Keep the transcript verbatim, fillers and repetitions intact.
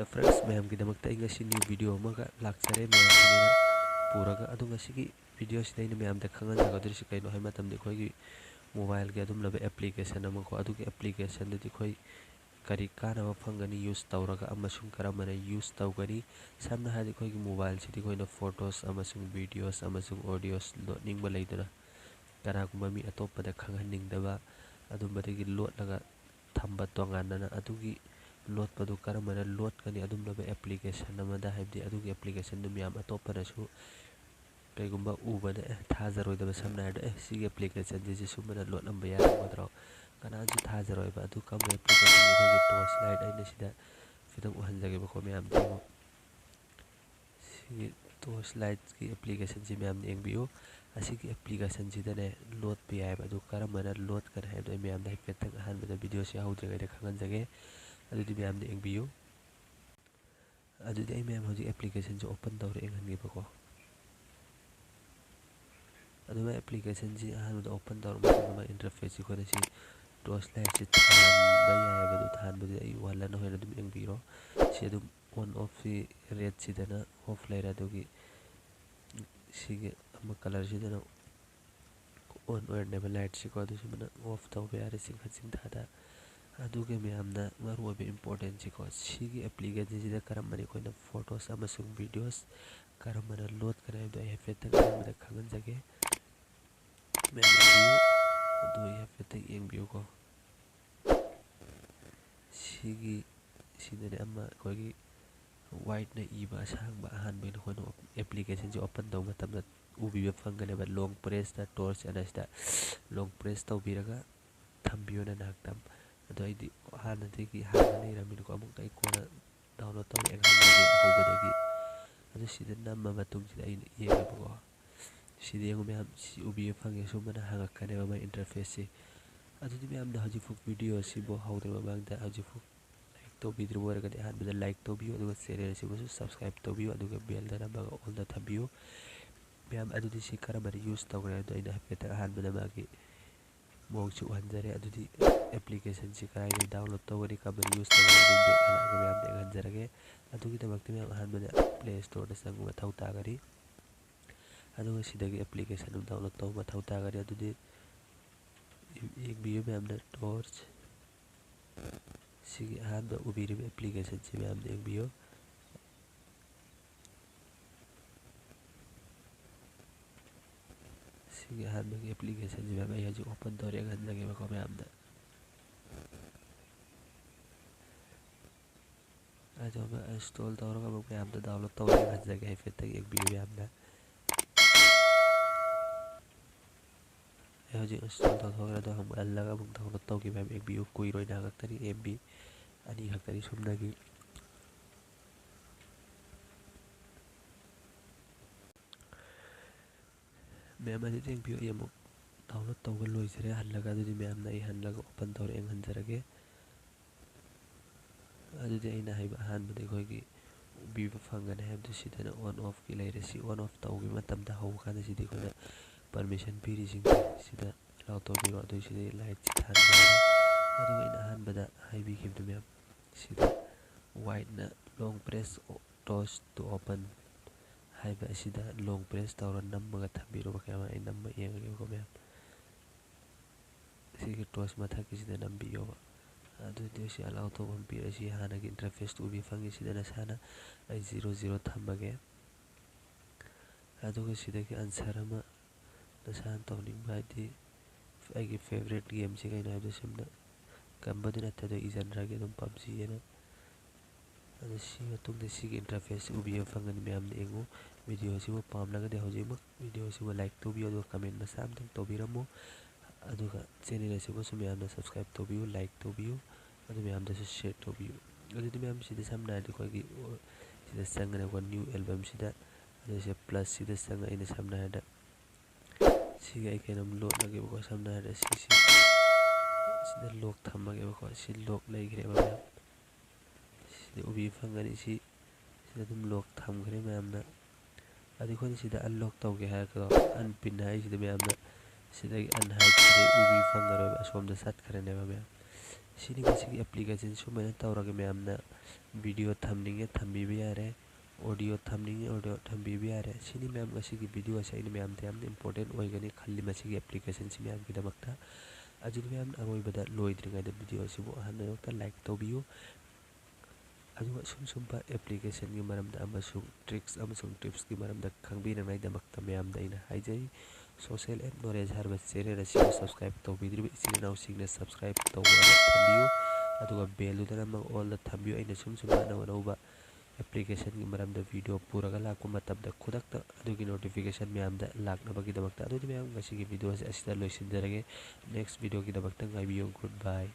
Friends, ꯃꯌꯥꯝꯒꯤꯗꯃꯛꯇ ꯑꯩ ꯉꯁꯤ new video ꯑꯃꯒ ꯂꯥꯛꯆꯔꯦ, ꯃꯌꯥꯝꯒꯤꯅꯦꯅ ꯄꯨꯔꯒ꯫ ꯑꯗꯣ ꯉꯁꯤꯒꯤ videoꯁꯤꯗ ꯑꯩꯅ ꯃꯌꯥꯝꯗ ꯈꯪꯍꯟꯖꯒꯗꯧꯔꯤꯁꯤ ꯀꯩꯅꯣ ꯍꯥꯏꯕ ꯃꯇꯝꯗ, ꯑꯩꯈꯣꯏꯒꯤ mobileꯒꯤ ꯑꯗꯨꯝꯂꯕ application ꯑꯃꯀꯣ, ꯑꯗꯨꯒꯤ applicationꯗꯨꯗꯤ ꯑꯩꯈꯣꯏ ꯀꯔꯤ ꯀꯥꯟꯅꯕ ꯐꯪꯒꯅꯤ use ꯇꯧꯔꯒ, ꯑꯃꯁꯨꯡ ꯀꯔꯝꯕꯅ use ꯇꯧꯒꯅꯤ? ꯁꯝꯅ ꯍꯥꯏꯔꯗꯤ, ꯑꯩꯈꯣꯏꯒꯤ mobileꯁꯤꯗꯤ ꯑꯩꯈꯣꯏꯅ photos ꯑꯃꯁꯨꯡ videos ꯑꯃꯁꯨꯡ audios ꯂꯣꯠꯅꯤꯡꯕ ꯂꯩꯗꯅ, ꯀꯅꯥꯒꯨꯝꯕ ꯃꯤ ꯑꯇꯣꯞꯄꯗ ꯈꯪꯍꯟꯅꯤꯡꯗꯕ, ꯑꯗꯨꯝꯕꯗꯒꯤ ꯂꯣꯠꯂꯒ ꯊꯝꯕ ꯇꯣꯉꯥꯟꯅꯅ꯫ ꯑꯗꯨꯒꯤ ꯂꯣꯠꯄꯗꯨ ꯀꯔꯝꯕꯅ ꯂꯣꯠꯀꯅꯤ? ꯑꯗꯨꯝꯂꯕ application ꯑꯃꯗ, ꯍꯥꯏꯕꯗꯤ ꯑꯗꯨꯒꯤ applicationꯗꯨ ꯃꯌꯥꯝ ꯑꯇꯣꯞꯄꯅꯁꯨ ꯀꯩꯒꯨꯝꯕ ꯎꯕꯗ, ꯑꯦ, ꯊꯥꯖꯔꯣꯏꯗꯕ, ꯁꯝꯅ ꯍꯥꯏꯔꯕꯗ, "ꯑꯦ, ꯁꯤꯒꯤ applicationꯁꯤ ꯁꯨꯝꯕꯅ ꯂꯣꯠꯂꯝꯕ ꯌꯥꯔꯝꯒꯗ꯭ꯔꯣ?" ꯀꯅꯥꯁꯨ ꯊꯥꯖꯔꯣꯏꯕ꯫ ꯑꯗꯨ ꯀꯔꯝꯕ application? ꯑꯩꯈꯣꯏꯒꯤ torch light, ꯑꯩꯅ ꯁꯤꯗ ꯈꯤꯇꯪ ꯎꯍꯟꯖꯒꯦꯕꯀꯣ ꯃꯌꯥꯝꯗ ꯌꯦꯡꯉꯣ꯫ ꯁꯤꯒꯤ torch lightꯀꯤ applicationꯁꯤ ꯃꯌꯥꯝꯅ ꯌꯦꯡꯕꯤꯌꯨ꯫ ꯑꯁꯤꯒꯤ applicationꯁꯤꯗꯅꯦ ꯂꯣꯠꯄ ꯌꯥꯏꯑꯕ꯫ ꯑꯗꯨ ꯀꯔꯝꯕꯅ ꯂꯣꯠꯀꯅꯤ ꯍꯥꯏꯕꯗꯣ ꯑꯩ ꯃꯌꯥꯝꯗ ꯍꯥꯏꯐꯦꯠꯇꯪ ꯑꯍꯥꯟꯕꯗ videoꯁꯤ ꯍꯧꯗ꯭ꯔꯤꯉꯩꯗ ꯈꯪꯍꯟꯖꯒꯦ꯫ ꯑꯗꯨꯗꯤ ꯃꯌꯥꯝꯅ ꯌꯦꯡꯕꯤꯌꯨ꯫ ꯑꯗꯨꯗꯤ ꯑꯩ ꯃꯌꯥꯝ ꯍꯧꯖꯤꯛ applicationꯁꯤ open ꯇꯧꯔ ꯌꯦꯡꯍꯟꯒꯦꯕꯀꯣ꯫ ꯑꯗꯨꯒ applicationꯁꯤ ꯑꯍꯥꯟꯕꯗ open ꯇꯧꯔꯕ ꯃꯇꯨꯡꯗ, ꯃꯥꯒꯤ interfaceꯁꯤ ꯑꯩꯈꯣꯏꯅ ꯁꯤ torch lightꯁꯤ ꯊꯥꯟꯕ ꯌꯥꯏꯑꯕ꯫ ꯑꯗꯨ ꯊꯥꯟꯕꯗꯤ ꯑꯩ ꯋꯥꯠꯂꯅ ꯍꯣꯔꯦꯟ ꯑꯗꯨꯝ ꯌꯦꯡꯕꯤꯔꯣ꯫ ꯁꯤ ꯑꯗꯨꯝ on offꯁꯤ redꯁꯤꯗꯅ off ꯂꯩꯔꯦ꯫ ꯑꯗꯨꯒꯤ ꯁꯤꯒꯤ ꯑꯃ colourꯁꯤꯗꯅ on ꯑꯣꯏꯔꯅꯦꯕ lightꯁꯤꯀꯣ꯫ ꯑꯗꯨꯁꯨ ꯃꯅ off ꯇꯧꯕ ꯌꯥꯔꯦ ꯆꯤꯡꯈꯠ ꯆꯤꯡꯊꯗ꯫ ꯑꯗꯨꯒ ꯃꯌꯥꯝꯅ ꯃꯔꯨꯑꯣꯏꯕ importantꯁꯤꯀꯣ, ꯁꯤꯒꯤ applicationꯁꯤꯗ ꯀꯔꯝꯕꯅ ꯑꯩꯈꯣꯏꯅ photos ꯑꯃꯁꯨꯡ videos ꯀꯔꯝꯕꯅ ꯂꯣꯠꯀꯅꯤ ꯍꯥꯏꯕꯗꯣ ꯑꯩ ꯍꯥꯏꯐꯦꯠꯇꯪ ꯑꯍꯥꯟꯕꯗ ꯈꯪꯍꯟꯖꯒꯦ꯫ ꯃꯌꯥꯝ ꯌꯦꯡꯕꯤꯌꯨ꯫ ꯑꯗꯨ ꯑꯩ ꯍꯥꯏꯐꯦꯠꯇꯪ ꯌꯦꯡꯕꯤꯌꯨꯀꯣ꯫ ꯁꯤꯒꯤ, ꯁꯤꯗꯅꯦ ꯑꯃ ꯑꯩꯈꯣꯏꯒꯤ whiteꯅ ꯏꯕ ꯑꯁꯥꯡꯕ, ꯑꯍꯥꯟꯕ ꯑꯣꯏꯅ ꯑꯩꯈꯣꯏꯅ applicationꯁꯦ open ꯇꯧꯕ ꯃꯇꯝꯗ ꯎꯕꯤꯕ ꯐꯪꯒꯅꯦꯕ꯫ Long pressꯇ torch ꯑꯅ ꯁꯤꯗ long press ꯇꯧꯕꯤꯔꯒ ꯊꯝꯕꯤꯌꯣꯅ ꯉꯥꯏꯍꯥꯛꯇꯪ꯫ ꯑꯗꯣ ꯑꯩꯗꯤ ꯍꯥꯟꯅꯗꯒꯤ ꯍꯥꯟꯅ ꯂꯩꯔꯝꯃꯤꯅꯀꯣ, ꯑꯃꯨꯛꯇ ꯑꯩ ꯀꯣꯟꯅ download ꯇꯧꯔꯦ ꯑꯉꯥꯡꯒꯤ ꯍꯧꯕꯗꯒꯤ꯫ ꯑꯗꯨ ꯁꯤꯗ ꯅꯝꯃ ꯃꯇꯨꯡꯁꯤꯗ ꯑꯩꯅ ꯌꯦꯡꯉꯦꯕꯀꯣ꯫ ꯁꯤꯗ ꯌꯦꯡꯉꯨ ꯃꯌꯥꯝ, ꯁꯤ ꯎꯕꯤꯕ ꯐꯪꯉꯦ, ꯁꯨꯝꯕꯅ ꯍꯪꯉꯛꯀꯅꯦꯕ ꯃꯥꯏ interfaceꯁꯤ꯫ ꯑꯗꯨꯗꯤ ꯃꯌꯥꯝꯅ ꯍꯧꯖꯤꯛꯐꯥꯎ video ꯑꯁꯤꯕꯨ ꯍꯧꯗ꯭ꯔꯤꯕ ꯃꯃꯥꯡꯗ ꯍꯧꯖꯤꯛꯐꯥꯎ like ꯇꯧꯕꯤꯗ꯭ꯔꯤꯕ ꯑꯣꯏꯔꯒꯗꯤ ꯑꯍꯥꯟꯕꯗ like ꯇꯧꯕꯤꯌꯨ, ꯑꯗꯨꯒ channel ꯑꯁꯤꯕꯨꯁꯨ subscribe ꯇꯧꯕꯤꯌꯨ, ꯑꯗꯨꯒ bellꯗ ꯅꯝꯃꯒ allꯗ ꯊꯝꯕꯤꯌꯨ꯫ ꯃꯌꯥꯝ, ꯑꯗꯨꯗꯤ ꯁꯤ ꯀꯔꯝꯕꯅ use ꯇꯧꯈ꯭ꯔꯦ ꯍꯥꯏꯕꯗꯣ ꯑꯩꯅ ꯍꯥꯏꯐꯦꯠꯇꯪ ꯑꯍꯥꯟꯕꯗ ꯃꯥꯒꯤ ꯃꯑꯣꯡꯁꯤ ꯎꯍꯟꯖꯔꯦ꯫ ꯑꯗꯨꯗꯤ application ꯁꯤ ꯀꯗꯥꯏꯗꯒꯤ download ꯇꯧꯒꯅꯤ, ꯀꯃꯥꯏꯅ use ꯇꯧꯒꯅꯤ, ꯑꯗꯨ back ꯍꯜꯂꯛꯑꯒ ꯃꯌꯥꯝꯗ ꯌꯦꯡꯍꯟꯖꯔꯒꯦ꯫ ꯑꯗꯨꯒꯤꯗꯃꯛꯇ ꯃꯌꯥꯝ ꯑꯍꯥꯟꯕꯗ Play Store ꯗ ꯆꯪꯕ ꯃꯊꯧ ꯇꯥꯒꯅꯤ꯫ ꯑꯗꯨꯒ ꯁꯤꯗꯒꯤ application ꯑꯃ download ꯇꯧꯕ ꯃꯊꯧ ꯇꯥꯒꯅꯤ꯫ ꯑꯗꯨꯗꯤ ꯌꯦꯡꯕꯤꯌꯨ ꯃꯌꯥꯝꯅ, Torch꯫ ꯁꯤꯒꯤ ꯑꯍꯥꯟꯕ ꯎꯕꯤꯔꯤꯕ application ꯁꯤ ꯃꯌꯥꯝꯅ ꯌꯦꯡꯕꯤꯌꯨ꯫ ꯁꯤꯒꯤ ꯑꯍꯥꯟꯕꯒꯤ application ꯁꯤ ꯃꯌꯥꯝ ꯑꯩ ꯍꯧꯖꯤꯛ open ꯇꯧꯔꯦ, ꯌꯦꯡꯍꯟꯖꯒꯦꯕꯀꯣ ꯃꯌꯥꯝꯗ꯫ ꯑꯗꯨꯒ install ꯇꯧꯔꯒ ꯑꯃꯨꯛ ꯃꯌꯥꯝꯗ download ꯇꯧꯔꯒ ꯌꯦꯡꯍꯟꯖꯒꯦ, ꯍꯥꯏꯐꯦꯠꯇꯪ ꯌꯦꯡꯕꯤꯌꯨ ꯃꯌꯥꯝꯅ꯫ ꯑꯩ ꯍꯧꯖꯤꯛ install ꯇꯧꯊꯣꯛꯈ꯭ꯔꯦ, ꯑꯗꯣ ꯑꯃꯨꯛ ꯍꯜꯂꯒ ꯑꯃꯨꯛ download ꯇꯧꯒꯦ ꯃꯌꯥꯝ, ꯌꯦꯡꯕꯤꯌꯨ꯫ ꯀꯨꯏꯔꯣꯏ, ꯉꯥꯏꯍꯥꯛ ꯈꯛꯇꯅꯤ, MB ꯑꯅꯤ ꯈꯛꯇꯅꯤ ꯁꯨꯞꯅꯒꯤ꯫ ꯃꯌꯥꯝ ꯑꯗꯨꯗꯤ ꯌꯦꯡꯕꯤꯌꯨ, ꯑꯩ ꯑꯃꯨꯛ download ꯇꯧꯕ ꯂꯣꯏꯖꯔꯦ꯫ ꯍꯜꯂꯒ ꯑꯗꯨꯗꯤ ꯃꯌꯥꯝꯅ ꯑꯩ ꯍꯜꯂꯒ open ꯇꯧꯔ ꯌꯦꯡꯍꯟꯖꯔꯒꯦ꯫ ꯑꯗꯨꯗꯤ ꯑꯩꯅ ꯍꯥꯏꯕ ꯑꯍꯥꯟꯕꯗ ꯑꯩꯈꯣꯏꯒꯤ ꯎꯕꯤꯕ ꯐꯪꯒꯅꯤ ꯍꯥꯏꯕꯗꯨ ꯁꯤꯗꯅ on off ꯀꯤ ꯂꯩꯔꯦ꯫ ꯁꯤ on off ꯇꯧꯈꯤꯕ ꯃꯇꯝꯗ ꯍꯧꯕ ꯀꯥꯟꯗ ꯁꯤꯗꯤ ꯑꯩꯈꯣꯏꯅ permission ꯄꯤꯔꯤꯁꯤꯡꯁꯦ ꯁꯤꯗ allow ꯇꯧꯕꯤꯔꯣ꯫ ꯑꯗꯨ ꯁꯤꯗꯤ light ꯁꯤ ꯊꯥꯟꯕꯤꯔꯣ꯫ ꯑꯗꯨꯒ ꯑꯩꯅ ꯑꯍꯥꯟꯕꯗ ꯍꯥꯏꯕꯤꯈꯤꯕꯗꯨ ꯃꯌꯥꯝ ꯁꯤꯗ white ꯅ long press torch to open ꯍꯥꯏꯕ ꯑꯁꯤꯗ long press ꯇꯧꯔ ꯅꯝꯃꯒ ꯊꯝꯕꯤꯔꯣ꯫ ꯃꯌꯥꯝ ꯑꯩ ꯅꯝꯃ ꯌꯦꯡꯉꯒꯦꯀꯣ ꯃꯌꯥꯝ꯫ ꯁꯤꯒꯤ torch ꯃꯊꯛꯀꯤꯁꯤꯗ ꯅꯝꯕꯤꯌꯣꯕ꯫ ꯑꯗꯨꯗꯤ ꯁꯤ allow ꯇꯧꯐꯝ ꯄꯤꯔꯦ꯫ ꯁꯤ ꯍꯥꯟꯅꯒꯤ interface ꯇꯨ ꯎꯕꯤ ꯐꯪꯉꯤ꯫ ꯁꯤꯗ ꯅꯁꯥꯅ ꯑꯩ zero zero ꯊꯝꯃꯒꯦ꯫ ꯑꯗꯨꯒ ꯁꯤꯗꯒꯤ answer ꯑꯃ ꯅꯁꯥꯅ ꯇꯧꯅꯤꯡꯕ, ꯍꯥꯏꯗꯤ ꯑꯩꯒꯤ favourite game ꯁꯤ ꯀꯩꯅꯣ ꯍꯥꯏꯕꯗꯣ ꯁꯤꯝꯅ ꯀꯝꯕꯗꯤ ꯅꯠꯇꯦ, ꯑꯗꯣ ꯏꯖꯟꯈ꯭ꯔꯒꯦ ꯑꯗꯨꯝ PUBG ꯍꯥꯏꯅ꯫ ꯑꯗꯨ ꯁꯤ ꯃꯇꯨꯡꯗ ꯁꯤꯒꯤ interface ꯁꯤ ꯎꯕꯤꯕ ꯐꯪꯒꯅꯤ꯫ ꯃꯌꯥꯝꯅ ꯌꯦꯡꯉꯨ꯫ Video ꯑꯁꯤꯕꯨ ꯄꯥꯝꯂꯒꯗꯤ ꯍꯧꯖꯤꯛꯃꯛ video ꯑꯁꯤꯕꯨ like ꯇꯧꯕꯤꯌꯨ, ꯑꯗꯨꯒ comment ꯃꯆꯥ ꯑꯃꯇꯪ ꯇꯧꯕꯤꯔꯝꯃꯨ꯫ ꯑꯗꯨꯒ channel ꯑꯁꯤꯕꯨꯁꯨ ꯃꯌꯥꯝꯅ subscribe ꯇꯧꯕꯤꯌꯨ, like ꯇꯧꯕꯤꯌꯨ, ꯑꯗꯨ ꯃꯌꯥꯝꯗꯁꯨ share ꯇꯧꯕꯤꯌꯨ꯫ ꯑꯗꯨꯗꯤ ꯃꯌꯥꯝ ꯁꯤꯗ ꯁꯝꯅ ꯍꯥꯏꯔꯗꯤ ꯑꯩꯈꯣꯏꯒꯤ, ꯑꯣ, ꯁꯤꯗ ꯆꯪꯒꯅꯤ ꯑꯩꯈꯣꯏ new album ꯁꯤꯗ꯫ ꯑꯗꯨ ꯁꯤꯗ plus ꯁꯤꯗ ꯆꯪꯉ ꯑꯩꯅ ꯁꯝꯅ ꯍꯥꯏꯔꯕꯗ ꯁꯤꯒꯤ ꯑꯩ ꯀꯩꯅꯣꯝ ꯂꯣꯠꯂꯒꯦꯕꯀꯣ꯫ ꯁꯝꯅ ꯍꯥꯏꯔꯕꯗ ꯁꯤꯁꯤ ꯁꯤꯗ lock ꯊꯝꯃꯒꯦꯕꯀꯣ꯫ ꯁꯤ lock ꯂꯩꯈ꯭ꯔꯦꯕ ꯃꯌꯥꯝ꯫ ꯁꯤꯗ ꯎꯕꯤ ꯐꯪꯒꯅꯤ꯫ ꯁꯤ ꯁꯤꯗ ꯑꯗꯨꯝ lock ꯊꯝꯈ꯭ꯔꯦ ꯃꯌꯥꯝꯅ꯫ ꯑꯗꯨ ꯑꯩꯈꯣꯏꯅ ꯁꯤꯗ unlock ꯇꯧꯒꯦ ꯍꯥꯏꯔꯒ unpin ꯍꯥꯏꯁꯤꯗ ꯃꯌꯥꯝꯅ ꯁꯤꯗꯒꯤ unhide ꯁꯤꯗꯩ ꯎꯕꯤ ꯐꯪꯉꯔꯣꯏꯕ, ꯑꯁꯣꯝꯗ ꯆꯠꯈ꯭ꯔꯅꯦꯕ ꯃꯌꯥꯝ꯫ ꯁꯤꯅꯤ ꯃꯁꯤꯒꯤ application꯫ ꯁꯨꯃꯥꯏꯅ ꯇꯧꯔꯒ ꯃꯌꯥꯝꯅ video ꯊꯝꯅꯤꯡꯉꯦ ꯊꯝꯕꯤꯕ ꯌꯥꯔꯦ, audio ꯊꯝꯅꯤꯡꯉꯦ audio ꯊꯝꯕꯤꯕ ꯌꯥꯔꯦ꯫ ꯁꯤꯅꯤ ꯃꯌꯥꯝ ꯉꯁꯤꯒꯤ video ꯑꯁꯦ ꯑꯩꯅ ꯃꯌꯥꯝꯗ ꯌꯥꯝꯅ important ꯑꯣꯏꯒꯅꯤ ꯈꯜꯂꯤ ꯃꯁꯤꯒꯤ application ꯁꯤ ꯃꯌꯥꯝꯒꯤꯗꯃꯛꯇ꯫ ꯑꯗꯨꯗꯤ ꯃꯌꯥꯝ ꯑꯔꯣꯏꯕꯗ ꯂꯣꯏꯗ꯭ꯔꯤꯉꯩꯗ video ꯑꯁꯤꯕꯨ ꯑꯍꯥꯟꯕꯃꯛꯇ like ꯇꯧꯕꯤꯌꯨ꯫ ꯑꯗꯨꯒ ꯁꯨꯝ ꯁꯨꯝꯕ application ꯒꯤ ꯃꯔꯝꯗ ꯑꯃꯁꯨꯡ tricks ꯑꯃꯁꯨꯡ tips ꯀꯤ ꯃꯔꯝꯗ ꯈꯪꯕꯤꯅꯉꯥꯏꯗꯃꯛꯇ ꯃꯌꯥꯝꯗ ꯑꯩꯅ ꯍꯥꯏꯖꯔꯤ, Social App Knowledge ꯍꯥꯏꯔꯤꯕ channel ꯑꯁꯤꯕꯨ subscribe ꯇꯧꯕꯤꯗ꯭ꯔꯤꯕ ꯏꯆꯤꯜ ꯏꯅꯥꯎꯁꯤꯡꯅ subscribe ꯇꯧꯕ ꯊꯝꯕꯤꯌꯨ, ꯑꯗꯨꯒ bell ꯗꯨꯗ ꯅꯝꯃꯒ all ꯗ ꯊꯝꯕꯤꯌꯨ꯫ ꯑꯩꯅ ꯁꯨꯝ ꯁꯨꯝꯕ ꯑꯅꯧ ꯑꯅꯧꯕ application ꯒꯤ ꯃꯔꯝꯗ video ꯄꯨꯔꯒ ꯂꯥꯛꯄ ꯃꯇꯝꯗ ꯈꯨꯗꯛꯇ ꯑꯗꯨꯒꯤ notification ꯃꯌꯥꯝꯗ ꯂꯥꯛꯅꯕꯒꯤꯗꯃꯛꯇ꯫ ꯑꯗꯨꯗꯤ ꯃꯌꯥꯝ ꯉꯁꯤꯒꯤ video ꯑꯁꯤ ꯑꯁꯤꯗ ꯂꯣꯏꯁꯤꯟꯖꯔꯒꯦ꯫ Next video ꯒꯤꯗꯃꯛꯇ ꯉꯥꯏꯕꯤꯌꯨ꯫ Goodbye꯫